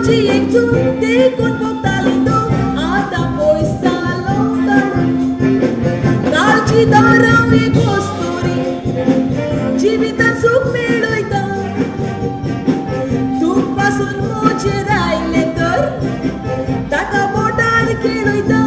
तुजी एक चूक देखून भोगताली तूं आतां पयस जालो काळजीदार हांव एक वस्तुरी जिवितांत सूख मेळयता तूं पासून म्हजेर आयलें तर ताका बोटार खेळयता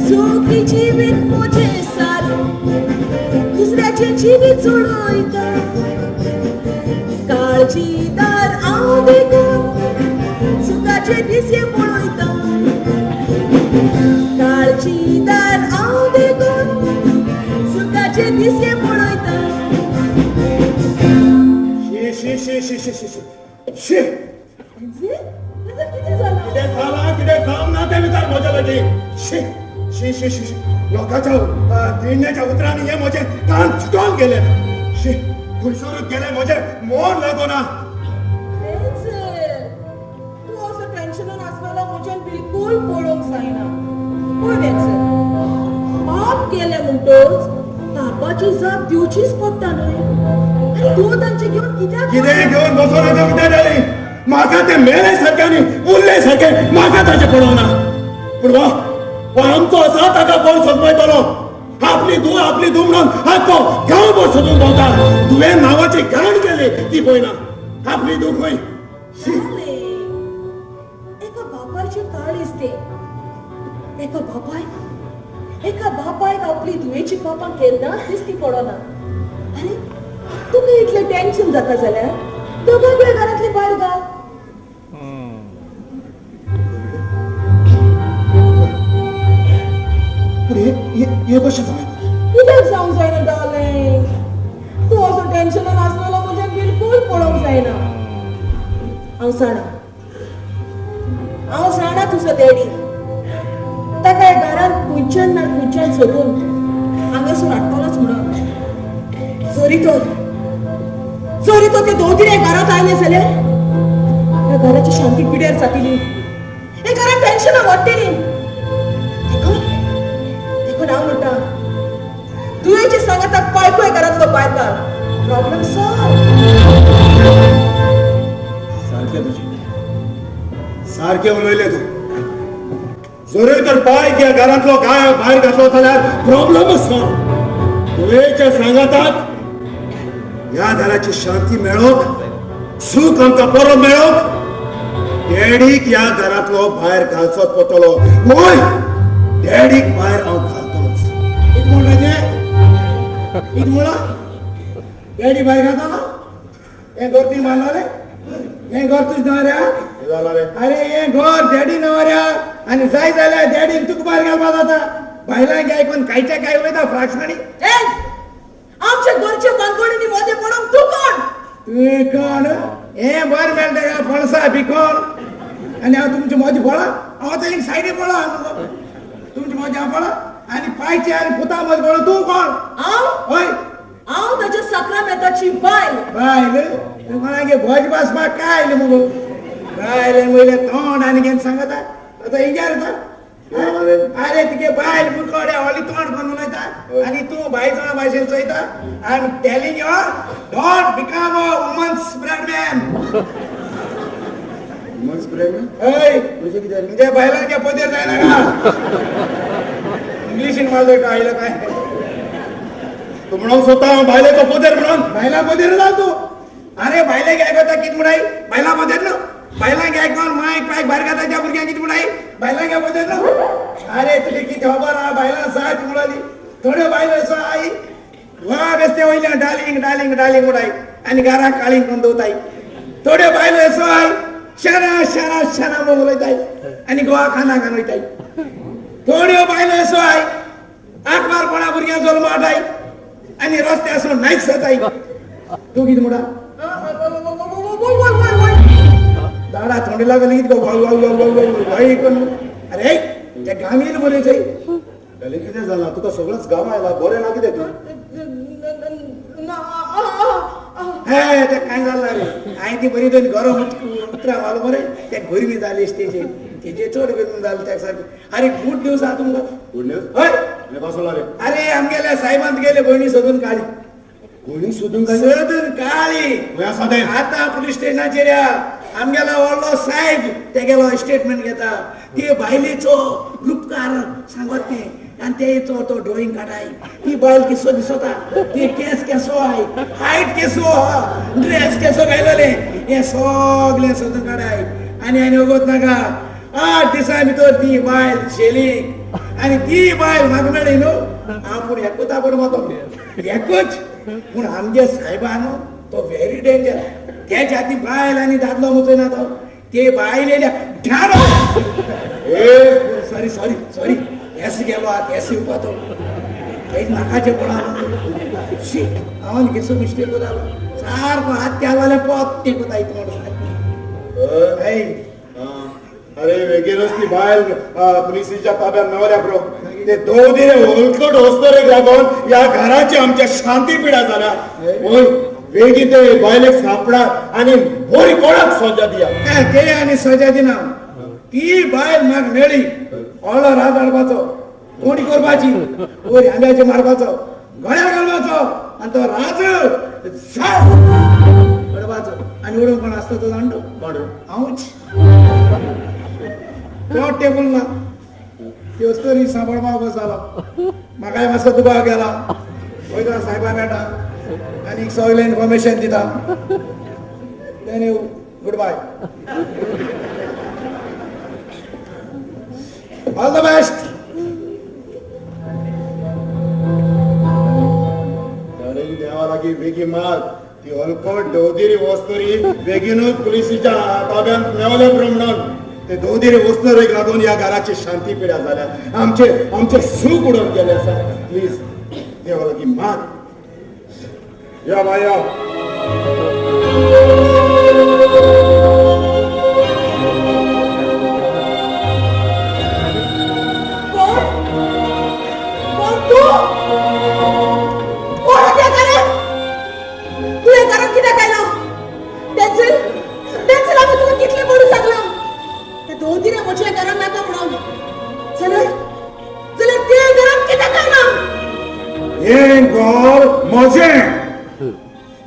सुखी जिवीत म्हजें सारू दुसऱ्याचें जिवीत सोडयता काळजीदार हांव देखून सुखाचे दीस हे पळयता काळजीदार हांव देखून सुखाचे दीस हे पळयता. शी शी शी शी शी शी शी. कितें जालां? कितें जालां कितें जावंक ना तें विचार म्हज्या लागीं. शी शी शी शी. लोकांच्या दिणण्याच्या उतरांनी हे म्हजें कान चुटोन गेले. शी, खंयसरूच गेले म्हजें मन लागना. तूं असो टेन्शनान आसलेलो म्हज्यान बिलकूल पळोवंक जायना. पळय वेन्झल, पाप केलें म्हणटच पापाची जाप दिवचीच पडटा न्हय. आनी तूं तांचें घेवन कित्याक कितें घेवन बसोन येता कितें जालें? म्हाका तें मेले सारकें आनी उरले सारकें म्हाका ताचें पळोवना. पूण वा वा आमचो आसा ताका कोण सोदमायतलो? आपली धूव आपली धूव म्हणून आख्खो गांवभर सोदून भोंवता. तुवें नांवाची घाण केली ती पळयना. आपली धूव खंय? एका बापायचें काळीज तें. एका बापायक एका बापायक आपली धुवेची पापां केन्नाच दिसती पडना. आनी तुका इतलें टेन्शन जाता जाल्यार दोगांकूय घरांतली भायर घाल. पूण हें कशें जावं येता? कित्याक जावंक जायना डार्लिंग? तूं असो टेन्शनान आसलेलो म्हज्यान बिलकूल पळोवंक जायना. हांव जाणा, हांव जाणा तुजो डॅडी ताका ह्या घरांत खंयच्यान ना खंयच्यान सोदून हांगासून हाडटलोच म्हणून. जरी तर जरी तर ते दोगीय घरांत आयले जाल्यार ह्या घराची शांती पिड्यार जातली. हे घरांत टेन्शनां वाडटलीं. देखून देखून हांव म्हणटा तुवें सांगाताक पायकूय घरांतलो भायर घाल. Problem solve. सारकें तुजें, सारकें उलयलें तूं. जरूय तर पाय ह्या घरांतलो गाय भायर घातलो जाल्यार प्रॉब्लमच सॉल्व. तुवेच्या सांगाताक ह्या घराची शांती मेळोवंक, सूख आमकां परत मेळोवंक डॅडीक ह्या घरांतलो भायर घालचोच पडटलो. वय, डॅडीक भायर हांव घालतलोच. कित म्हणलें तें? कित म्हणलां? डॅडी भायर घालतलो? हें घर तुवें बांदलोलें? हें घर तुजें नांवार? जालां रे? अरे हें घर डॅडी नांवार आनी जाय जाल्यार डॅडीन तुका भायर घालपा जाता. बायलांक आयकून कायच्या काय उलयता फ्राक्सांनी. आमच्या घरच्या बांदगडींनी मदें पडोंक तूं कोण? तूं कोण? हें बरें मेळटा काय पणसा बिकोण? आनी हांव तुमचे मदें पळा? हांव आतां एक सायडी पळा. तुमचे मदें हांव पळा आनी पायचे आनी पुता मदें पळा. तूं कोण? हांव? हय, हांव ताच्या साक्रामेंताची बायल. बायल? तूं कोणागे भोज बसपाक काय आयलें मुगो? बायल वयलें तोंड आनी कितें सांगता? आतां हिंग्यार येता. अरे तुगे बायल मुकोड्या व्हडली तोंड करून उलयता आनी तूं बायल जाणा भाशेन चोयता. I am telling you, don't become a woman's bread man. Woman's bread man? हय. म्हणजे कितें रे? म्हणजे बायलांच्या पदेर जायना का? इंग्लिशीन मारलो काय आयलो काय? तूं म्हणूंक सोदता हांव बायलेचो पदेर म्हणून? बायलां पदेर जाल तूं. अरे बायलेक आयकता कित म्हणाय? बायलां पदेर न्हू. बायलांक आयकोन मायक पायक भायर घाता त्या भुरग्यांक कित म्हणाय? बायलांक पदेर न्हू. अरे तुका कितें खबर आहा? बायलां सात म्हणाली. थोड्यो बायलो असो आई वा बेस्ते वयल्या डार्लिंग डार्लिंग डार्लिंग म्हणाय आनी घराक काळींग करून दवरताय. थोड्यो बायलो असो आई शाना शाना शाना म्हूण उलयताय आनी गोवा खाना खान वयताय. थोड्यो बायलो असो आई आकबार कोणा भुरग्यां जल्माटाय आनी रस्त्यार आसून नायच जाताय. तूं कितें म्हणटा? दाडा थोंडी लागली कितें गो गो गो गो गो गो करून. अरे ते गामील मरे थंय. जालें कितें जालां? तुका सगळोच गांव आयला बरें ना कितें तूं? हे ते कांय जालें रे? हांवें ती बरी दोन गरम उतरां घाल मरे ते गरमी जाली तेजे तेजे चड गरमी जाली त्या सारकें. अरे गुड न्यूज आहा तुमकां. Good news? हय. कसो रे? अरे आमगेल्या साहेबान तुगेले भयणी सोदून काडली. कोणी सोदून काडली? सोदून काडली. खंय आसा तें? आतां पुलीस स्टेशनाचेर या. आमगेलो व्हडलो साहेब तेगेलो स्टेटमेंट घेता. ते बायलेचो रुपकार सांगत ते आनी तेचो तो ड्रॉइंग काडाय. ती बायल केसो दिसता, ती केंस केसो आहाय, हायट केसो आहा, ड्रेस केसो घायलोले, हें सगळें सोदून काडाय. आनी आनी वगत नाका, 8 दिसां भितर ती बायल शेलीक. आनी ती बायल म्हाका मेळ्ळी न्हू, हांव पूण एकूच तापड वतो एकूच. पूण आमगे सायबा न्हू तो व्हेरी डेंजर. तेच्या ती बायल आनी दादलो मुचो ना तो, ते बायलेल्या ढारो. सॉरी सॉरी सॉरी, केस गेलो आतां केस येवपा तो थंय नाकाचें पडा. शी, हांव केसो मिस्टेक जालो सारको हात त्या पोत ते कोता इतलो. अरे वेगीनच ती बायल पुलिसीच्या ताब्यात मेवल्या ब्रो. ते दोन होलकट वस्तरेक लागून ह्या घराची आमच्या शांती पिडा जाल्या. वय वेगी ते बायलेक सापडा आनी बरी कोणाक सजा दिया. ते आनी सजा दिना. ती बायल म्हाका मेळ्ळी, व्हडलो रात हाडपाचो, कोणी करपाची, वयर आंब्याचे मारपाचो, गळ्यार घालपाचो आनी तो राज करपाचो. आनी उडोवंक कोण आसता तो जाणटो हांवूच. तो टेबल ना, त्यो तरी सांबाळपाक जालो. म्हाकाय मातसो दुबाव गेला. वयता सायबा मेळटा आनी सगळें इन्फॉर्मेशन दिता. Then you good bye, all the best. देवा लागीं बेगी मार. ती हलकट दवदिरी वस्तुरी बेगीनूच पुलिसीच्या ताब्यात मेवले म्हणून. ते दवदिरी वस्तुरेक लागून ह्या घराची शांती पिड्या जाल्या, आमचे आमचे सूख उडोवन गेले आसा. प्लीज देवा लागीं मार. या बाय या. कोण कोण तू? कोण त्या घरात? तू या घरात कित्याक आयलो? डेन्झिल, डेन्झिल, हांवें तुका कितले म्हणून सांगलां ते दोन दिने म्हज्या घरात नाका म्हणून. जाल्यार जाल्यार ते घरात कित्याक आयला? हें घर म्हजें.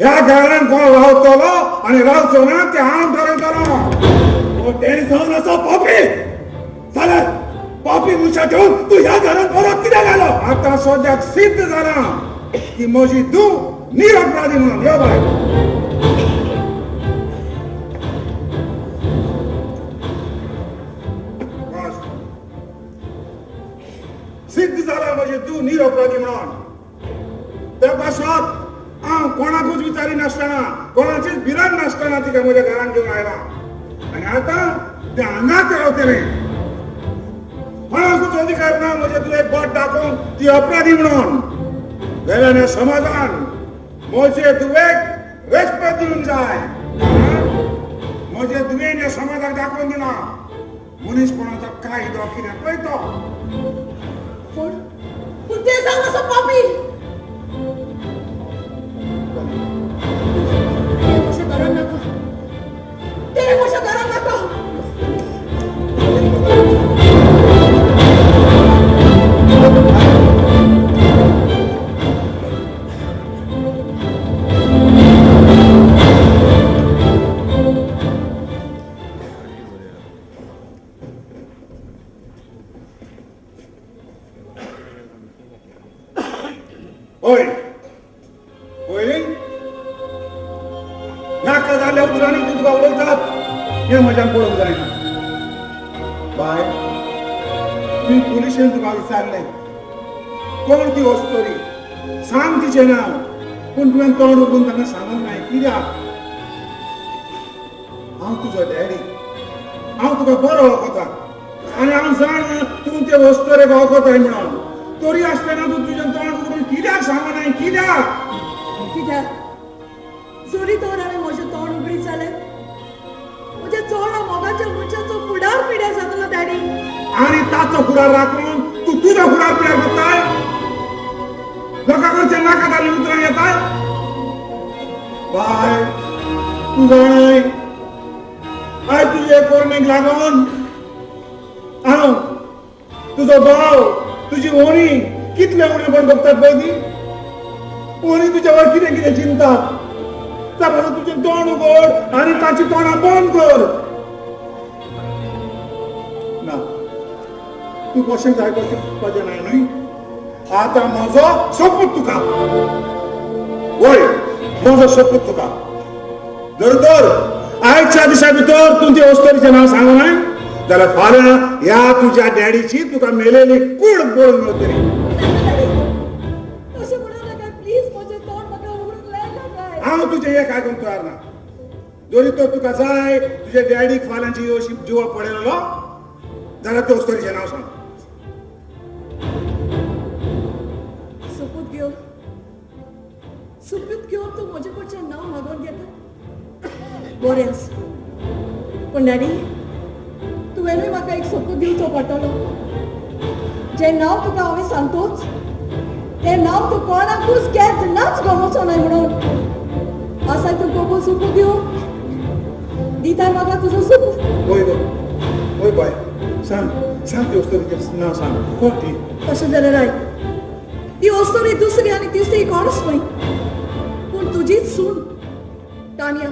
ह्या घरान कोण रावतलो आनी रावचो ना ते हांव ठरयतलो. तेणी जावन आसा पापी. जाल्यार पापी मनशां घेवन तूं ह्या घरात परत कित्याक आयलो? आतां सद्याक सिद्ध जालां की म्हजी तूं निरपराधी म्हणून. यो बाय. सिद्ध जाला म्हजी तूं निरपराधी म्हणून. त्या पासत हांव कोणाकूच विचारी नासतना, कोणाचीच भिरांत नासतना तिका म्हज्या घरान घेवन आयला. आनी आतां तें हांगाच रावतलें. कोणाकूच अधिकार ना म्हजे तुवें बोट दाखोवन ती अपराधी म्हणून. वेल्यान समाजान म्हजे तुवें रेस्पेद दिवंक जाय. म्हजे तुवें ह्या समाजाक दाखोवन दिला मनीसपणाचो कायदो कितें पळय तो. पूण पूण ते जावन आसा पापी. ते म्हज्या घरान नाका, ते म्हज्या घरान नाका. होय होय, नाका जाल्ल्या उतरांनी तूं तुका उलयतात हें म्हज्यान पळोवंक जायना. बाय, तुवें पुलिशेन तुका विचारलें कोण ती वस्तोरी, सांग तिचें नांव. पूण तुवें तोंड उगडून तांकां सांगूंक नाय. कित्याक? हांव तुजो डॅडी, हांव तुका बरो वळखता आनी हांव जाण तूं ते वस्तोरेक वळखताय म्हणून. तरी आसतना तूं तुजें तोंड उगडून कित्याक सांगना? कित्याक? कित्याक जरी तर हांवें म्हजें तोंड उगडीत जाल्यार म्हज्या चोडा मोगाच्या मनशाचो फुडार पिड्यार जातलो डॅडी. आनी ताचो फुडार राखून तूं तुजो फुडार पिड्यार करताय? लोकां कडच्यान नाका जाल्लीं उतरां घेताय? बाय, तूं जाणाय आयज तुजे कोरणेक लागून हांव, तुजो भाव, तुजी होणी कितले उणेपण बघतात पळय ती. होणी तुज्या वर कितें कितें चिंता. त्या परस तुजें तोंड उगड आनी ताची तोंडां बंद कर. ना, तूं कशें जाय कशें नाय न्हय. आतां म्हजो सोपूत तुका, वय म्हजो सोपूत तुका. जर तर आयच्या दिसा भितर तूं ते अस्तोरीचें नांव सांगू नाय जाल्यार फाल्यां ह्या तुज्या डॅडीची तुका मेलेली कूड पळोवन मेळटली. हांव तुजें एक आयकूंक तयार ना. जरी तर तुका जाय तुज्या डॅडीक फाल्यांची अशी जिवा पडलेलो जाल्यार ते अस्तोरीचें नांव सांग. सोपूत घेवन, सोपूत घेवन तूं म्हजे कडच्यान नांव मागोवन घेता, बरें आसा. पूण डॅडी, तुवेंनूय म्हाका एक सोपूत दिवचो पडटलो. जें नांव तुका हांवें सांगतोच तें नांव तूं कोणाकूच केन्नाच गमोवचो न्हय म्हणून. आसा तूं कबूल सोपूत दिवं दिता म्हाका तुजो सोपूत? वय गो, वय बाय, सांग सांग ती अस्तोरीचें नांव सांग. कोण ती? तशें जाल्यार आयक, ती अस्तोरी दुसरी आनी तिसरी कोणूच न्हय पूण तुजीच सून तानिया.